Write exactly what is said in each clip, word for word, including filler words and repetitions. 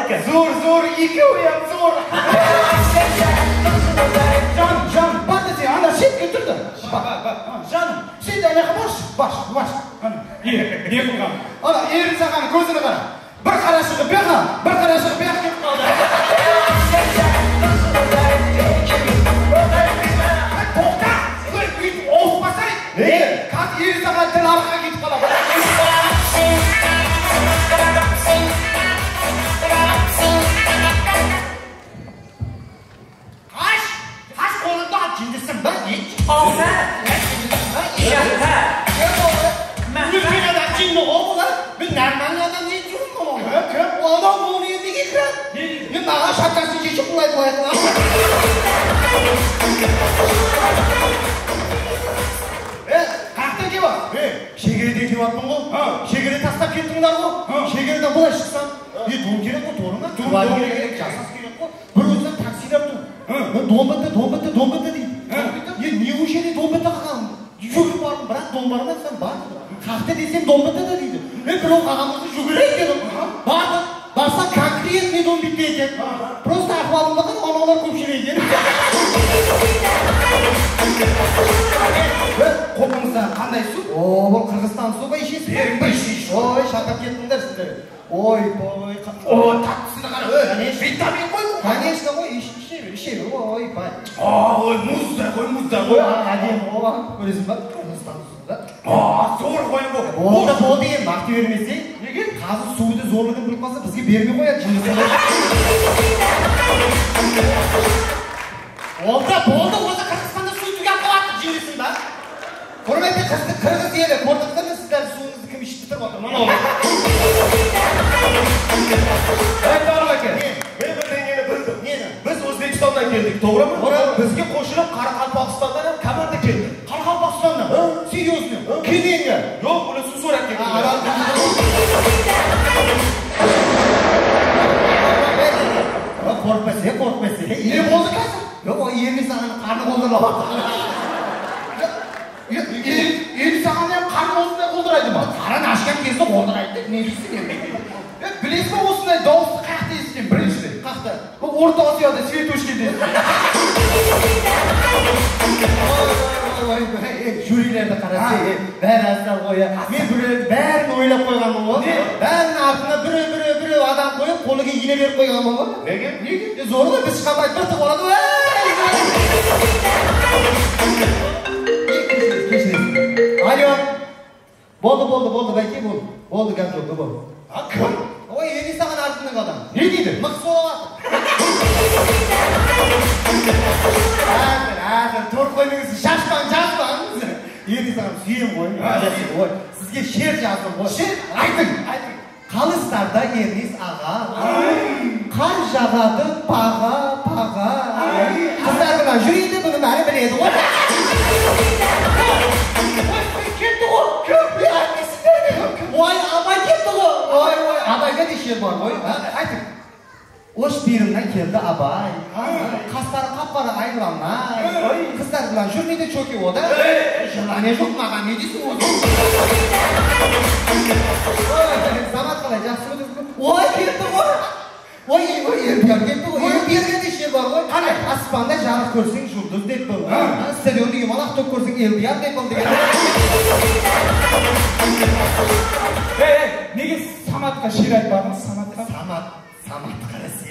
Zor, zor, ekewi hám zor. Janım, janım, bar da sen, ana shetke tur da. Bar, bar, bar. Janım, sen de anaqa barshı, barshı, barshı. Ana, ne, ne qılǵan? Ana, erim saǵan kózine qara. Bir qarashıǵı buyaqa, bir qarashıǵı buyaqqa ketip qaldı. Toqta, bir buytip awıspasay. Nege? Házir erim saǵan til arqaǵa ketip qaladı. Qash! Qash, qolıńdı al, jindisin ba, ne? Alsa! Japa! Úlken adam jinni ǵo bular. Men normalnıy adam deydi, júrdim ǵo. Kim, kim? Adam bunı nege kiredi? Ne deydi? Men maǵan shapkasın sheship, bılay, bılay qıladı. E, qayaqtan kep at? E, shegereden kep atpan ǵo. Ha. Shegere tastap kettińler ǵo. Ha. Shegereden bılay shıqsam, e, don kerek ǵo, tuwrı ma? Don, don kerek, jasas kerek ǵo. Bir ózden taksiler tur. Hı. E, don bitti, don bitti, don bitti deydi. Hı. E, neujeli don bitti qalǵan? Júrip bardım, biraq don bar ma desem, bar dedi. Qayaqta desem, don bitti de deydi. E, birew qalǵan bolsa júgireyik dedim. Aha. Bardım. Barsam, konkretnıy don bitti eken. Aha. Prosta ahwalımdı qara, analar kópshilik eken. E, qopıńızda qanday suw? O, bul Qırǵızstan suwı ǵoy, ishesiz be? Beriń, bir isheyik. Oy, sharqap kettińler sizler. Oy, oy, qa-, o, tattısına qara, oy, vitamin ǵoy bul. Конечно ǵoy, ish-, ishe ber, ishe ber, oy, bay. A, oy, muzday ǵoy, muzday ǵoy. A, ádemi, o, kóreseń ba? Qırǵızstan suwı da. A, zor ǵoy bul. Boldı, boldı, endi maqtay bermeseń. Nege? Házir suwdı zorlıǵın bilip qalsa, bizge bermey qoyadı, jınısın. Boldı, boldı, ozi Qırǵızstanda suw túgep qaladı, jınısın da. Húrmetli qızdı, qırǵız eli, kórdińizler me, sizlerdiń suwıńızdı kim iship bitirip atır? Mına ol. Ay, Tarık aka, men bir dengeni bildim. Neni? Biz Ózbekstannan keldik, tuwrı ma? Tuwrı. Bizge qosılıp Qaraqalpaqstannan hám komanda keldi. Qaraqalpaqstannan? Hı? Seryoznıy? Hı? Kemenge? Yoq, bular suw sorap keldi. A, aral. Qorqpasa, qorqpasa. Ne boldı házir? Yoq, o Ernis aǵanıń qarnı qoldırıp atır. Endi, endi saǵan hám qarnı osınday qoldıraydı ma? Qaran ashqan gezde qoldıraydı dep ne deysiz endi? E, bilesiz be, osınday dawıstı qayaqta esitken birinshi ret? Qayaqta? Bul Orta Osiyoda svet óshkende esitken. Oy, oy, oy, oy, e, júrilerdi qarasa, e, bári asıral ǵoy, ya. Men birewlerdi bárin oylap qoyǵanman ǵoy. Ne? Báriniń artına birew, birew, birew adam qoyıp, qolıge iyne berip qoyǵanman ǵoy. Nege? Nege? E, zor ǵoy, biz shıqqa almay bir tıǵıp aladı. Ey! Keshiresiz, keshiresiz. Alo. Boldı, boldı, boldı, báyke, boldı. Boldı, gáp joq, boldı. A, kim? Oy, Ernis aǵanıń artındaǵı adam. Ne deydi? Mıqsı bolıp atır. Házir, házir, tur qoymańız, shashpań, jazbań. Ernis aǵanı súyemen ǵoy. Ha, súyemen. Oy, sizge sher jazdım ǵoy. Sher? Aytıń. Aytıń. Qalıslarda Ernis aǵa. Ay. Qar jaǵadı paǵa, paǵa. Ay. Qızlar bilan júredi, bunı bári biledi ǵoy. Oy, ketti ǵoy. Kim? Ernis. Oy, Abay ketti ǵoy. Oy, oy, Abayda da sher bar ǵoy. Ha, aytıń. Osh biyrimnen keldi Abay. Ha. Qasları qap-qara aylanay. Oy. Qızlar bilan júrmeydi, choki o da. Ey. Jılane joq, maǵan ne deysiń ozi? Oy, Samat qalay, jaqsımı, dúzbemi? Oy, ketti ǵoy. Oy, oy, Erbiyar ketti ǵoy. Erbiyarda da sher bar ǵoy. Qanday? Aspanda jarıq kórseń, juldız dep bil. Ha. Stadionda yumalaq top kórseń, Erbiyar dep bil degen. Ey, ey, nege Samatqa sher aytpadıń, Samatqa? Samat, Samat qarasa.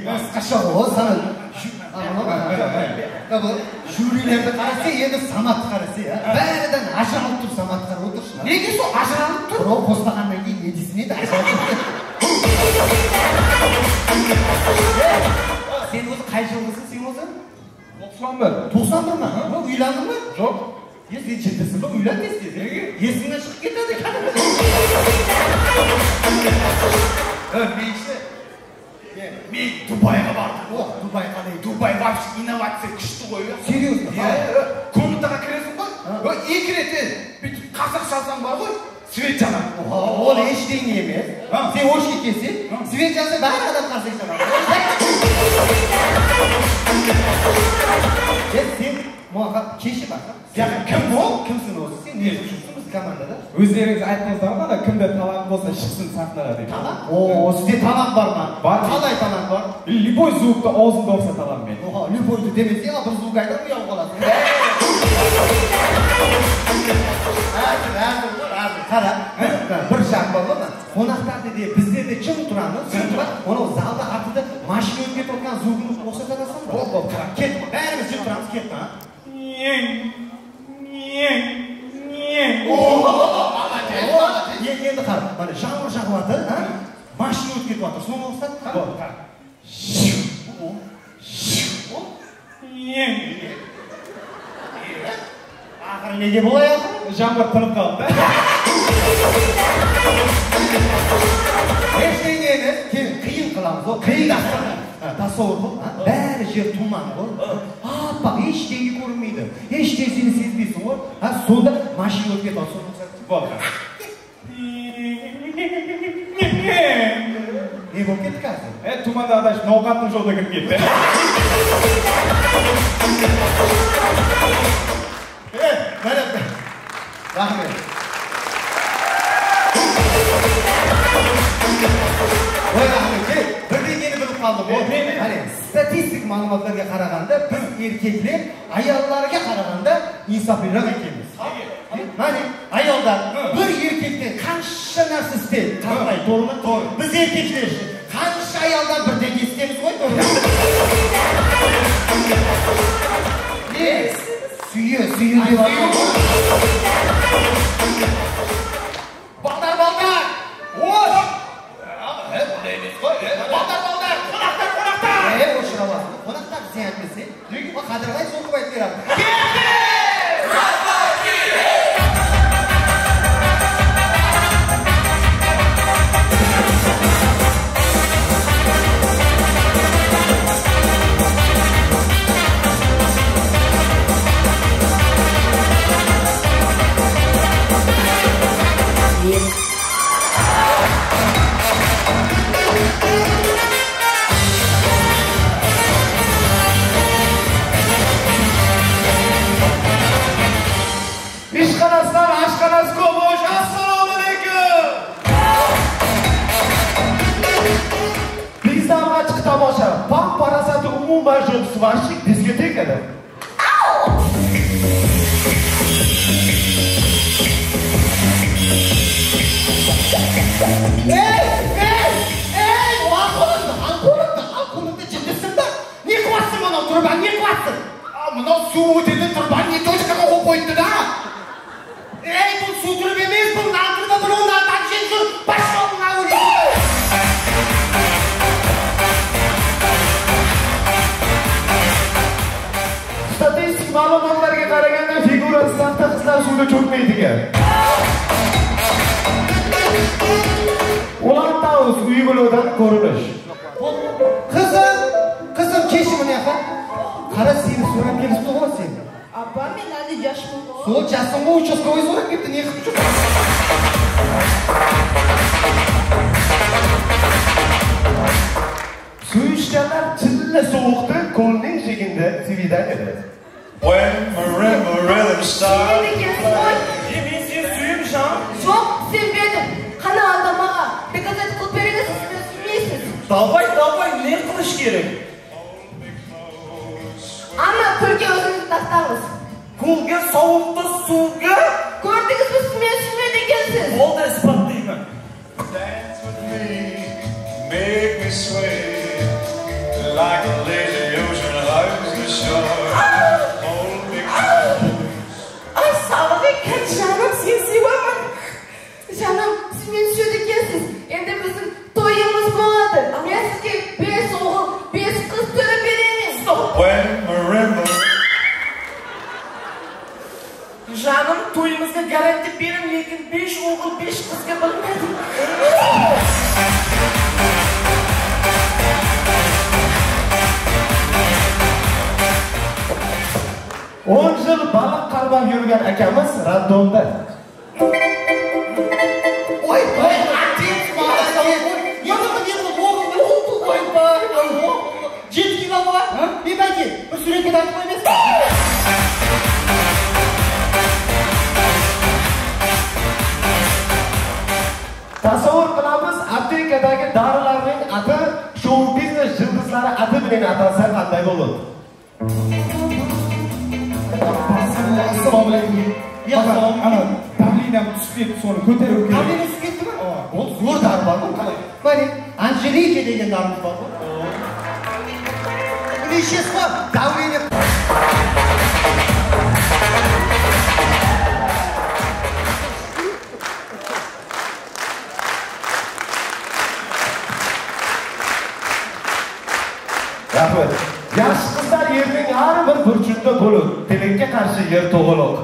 Basqasha ǵoy, Samat. Júrilerdi qarasa, endi Samat qarasa, ya. Báriden ajıralıp tur, Samat qarap otır. Nege sol ajıralıp tur? Birov qospaǵannan keyin ne deysin edi, ajıralıp tur. Sen ozi qay jılǵısıń sen ozi? Toqsan bir. Toqsan bir ma? Ha? Uylendiń be? Joq. E, sen jigitsin be, úylen tez-tez. Nege? Esińnen shıǵıp ketedi. E, men ise Men Dubayǵa bardım. O, Dubay qalay? Dubay вообще innovaciya kúshli ǵoy, ya. Серьёзно? Ya, ya, ya. Komnataǵa kiresiń ǵoy. Ha. Eki ret, e, búytip qasıq salsań bar ǵoy, svet janadı. O, ol hesh ne emes. Ha. Sen oshki kiyeseń, ha, svet jansa, bári adam qarsıń shıǵadı. E, sen maǵan keshi bar. Ya, kim ol? Kimsiń ozi? Sen ne ushın júrseń? Komandada. Ózlerińiz ayttıńızlar ǵoy, ana kimde talant bolsa shıqsın saxnaǵa dep. Talant? Oo, sizde talant bar ma? Bar. Qalay talant bar? Любой звукta awzımdı ursa talant men. Oha, любойdı demeseń, bir звук aytıp uyalıp qalasıń. Házir, házir, házir, qara. Bir jaq bar ǵoy, qonaqtardı de, bizler de jım turamız. Jım turamız. Onı zalda artıda mashina ótip ketip atırǵan звугın uqsata alasıń ba? Bol, bol, qara. Ket, bárimiz jım turamız, ket, ha? Oho, молодец, молодец. Endi, endi qara, mana, jáwir jaǵıp atır, ha? Mashina ótip ketip atır, sonı uqsat. Qara, qara. Aqırı nege bolay aqırı? Jáwir tınıp qaldı da. Esheńe emes, keyin qıyın qılamız ǵoy, qıyın. Ha, tasavvur qıl, ha? Bári jer tuman ǵoy. Appaq, hesh nege kórinbeydi. Hesh narseni sezbeysiń ǵoy. Ha, sonda mashina ótip ketip atır, sonı uqsat. Boldı. Ne bolıp ketti házir? E, tumanda adashıp, nawqattıń jolına kirip ketti. E, mana, raxmet. Oy, raxmet. Ey, birden neni bilip qaldım. Oy, ne, ne? Qáne, statistik maǵlıwmatlarǵa qaraǵanda, biz erkekler ayallarǵa qaraǵanda insaplıraq ekenbiz. Mine, ayallar bir erkekten qansha nárse isteydi, qatnay, tuwrı ma? Tuwrı. Biz erkekler qansha ayaldan birden esitemiz ǵoy, tuwrı ma? Ne? Súye, súye dep atır. Baldar, baldar! Oy! E, bunday emes ǵoy, e, baldar, baldar! Qonaqtar, qonaqtar! E, oshıra alasıń. Qonaqtar sen aytpaseń. Nege? Ol Qádirǵay soqıp aytıp beredi. Ishxanasınan ashxanası kóp, osh, assalawma áleykum! Bizde alǵashqı tamasha, pam-parasatı umuman joq, svárshik diskotekada. Ey, ey, ey, al qolımdı, al qolımdı, al qolımdı, jındırsın ba? Ne qılasań mınaw turbań, ne qılasań? A, mınaw suw ótetin turbań ne tochkaǵa qoyıp qoyıptı da. Ey, bul suw turıp emes, bul nan turıp atır, onnan nan jep júr. Пошёл на улицу! Statistik maǵlıwmatlarǵa qaraǵanda, figurası saxta qızlar suwda shókpeydi eken. Ulan Tawıs, úygilodan kórinish. Qızım, qızım, kelshi mına jaqqa. Qara, seni sorap kelipti ǵoy sen. Apa, men ále jaspan ǵoy. Sol jasıń ǵoy, uchastkovıy sorap kelipti, ne qılıp júr? Súyishkenler, jilli sowıqtı kónniń jiginde svidaniyada. When marimba rhythm starts. Súyedi ekensiz ǵoy. E, men seni súyem, jan. Joq, isenbedim. Qáne, aldamaǵa. Доказать qılıp bereńiz, siz súymeysiz. Davay, davay, ne qılısh kerek? Ana, kúlge ózińiz tastańız. Kúlge, sawıqtı suwge. Kórdińiz be, siz meni súymeydi ekensiz. Boldı, isbatlıyman. Dance with me, make me sway, like a lazy ocean hugs the shore. Hold me close. Ay, sawıq eken, janım, seni súyemen. Janım, siz meni súyedi ekensiz. Endi biziń toyımız boladı. Men sizge bes oǵıl, bes qız tólep beremen. Stop. When marimba. Janım, toyımızǵa garantiya berem, lekin besh oǵıl, besh qızǵa bilmedim. On jıl balıq qarmap júrgen akamız roddomda. Oy, oy, otec, молодец! Ne boldı, ne boldı? Oy, oy, oy, oy, oy. Jeti kilo ma? Ha? Ne, báke, bir súwretke tartıp qoymasın? Meni atalsa qanday boladı? Assalamu aleykum. Ya, assalamu aleykum. Ana, davleniyam túsip ketti, sonı kóteriw kerek. Davleniya túsip ketti ma? Ol zor darı bar ǵoy, qalay? Mine, Angelika degen darımız bar ǵoy. Mine ishesiz ba? Davleniya. Raxmet. Yaqshı qızlar, erniń hár bir burchında bul, telekke qarshı er toǵılıq.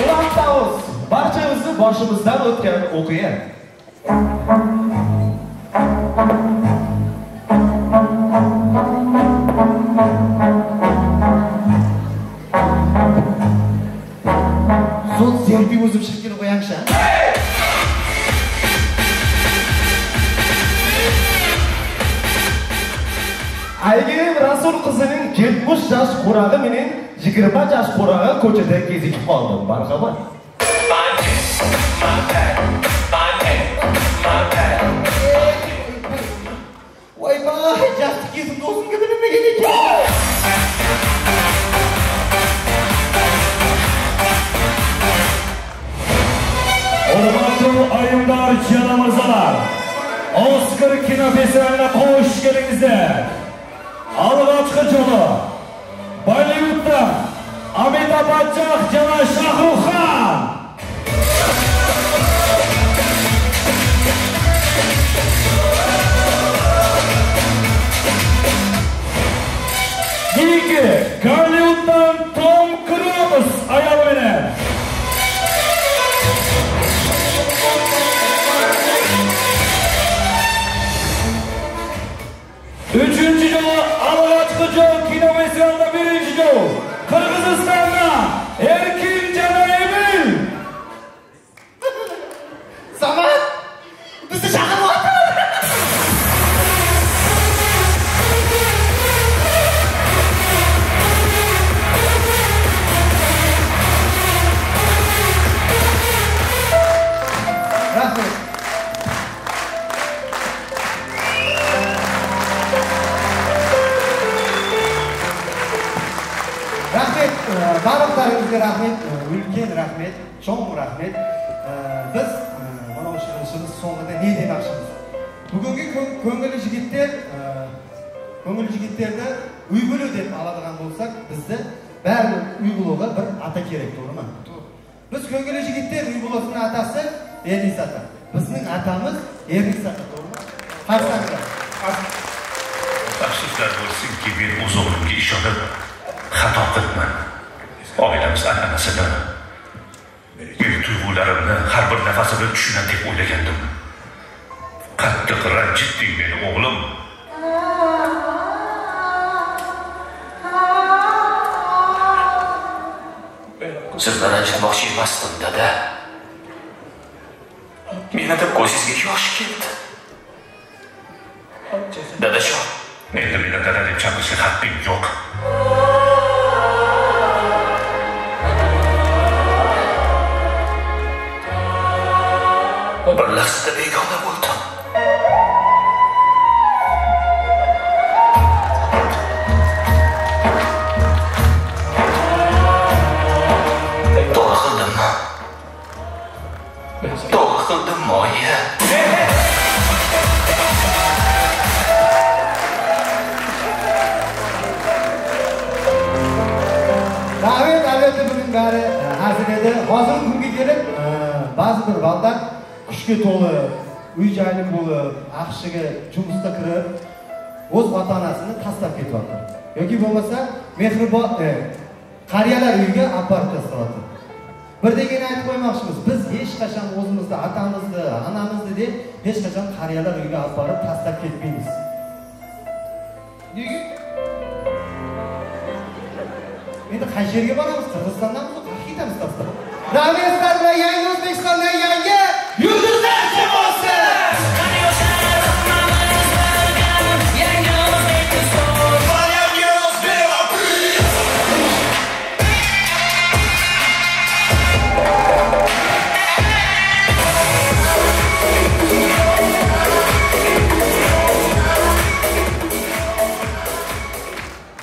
Ulan tawıs, barshamizni bashımızdan ótken oqıya. Sol selfie ózim shıǵıp kelip qoyayınshı, á? Áygerim Rasul qızınıń jetpis jas qoraǵı menen jigirma jas qoraǵı kóshede kezikip qaldı. Marhamat. Oybay, jastıq kezim dosım kibinimegen eken. Hurmatlı ayımlar, jana mırzalar, Oskar kinofestivalına xosh kelińizler! Alǵashqı jolı Bollivudtan Amitabh Bachchan jana Shah Rukh Xan! Keyingi Gollivudtan Tom Kruz ayalı menen. Úshinshi jolı, alǵashqı jol kinofestivalda birinshi jol Qırǵızstanda Erkin jana Emil. Samat, bizdi shaqırıp atır. Raxmet. Raxmet, e, barlıqlarıńızǵa raxmet, e, úlken raxmet, choń raxmet. E, biz, e, mınaw shıǵarıwshımız sońǵıda ne demoqshımız? Búgingi kó-, kóńilli jigitler, e, kóńilli jigitlerdi úy bólew dep alatuǵın bolsaq, bizde bári úy bóliwge bir ata kerek, tuwrı ma? Biz kóńilli jigitler úy bolısınıń atası Ernis ata. Biziń atamız Ernis ata, tuwrı ma? Qarsı ańırań. Afsuslar bolsınki, men óz oǵlımga ishonıp, xato qıpman. Oilamiz ánánasini, meniń tuyǵıwlarimni, hár bir nafasini túsinen dep oylagandim. Qattiq ranjitdiń meni, oǵlım. Sizni ranjitmoqchi emasdim, dada. Meni dep kózizge yosh keldi. Dadajon. Endi meni dada dep chaqırishga haqqıń yoq. Bir lahzada begona boldim. Toǵrı qıldım. Toǵrı qıldım, oya. Raxmet, álbette, bunıń bári, e, házil edi. Házirgi kúnge kelip, e, bazı bir ballar kúshke tolı, úy-jaylı bolıp, aqshıǵa, jumısqa kirip, óz ata-anasını taslap ketip atır. Yoki bolmasa, mehribo-, e, qariyalar úyige aparıp taslap atır. Bir degeni aytıp qoymaqshımız, biz hesh qashan ózimizdi, atamızdı, anamızdı dep hesh qashan qariyalar úyige aparıp taslap ketpeymiz. Nege? Endi qay jerge baramız? Qırǵızstandamız.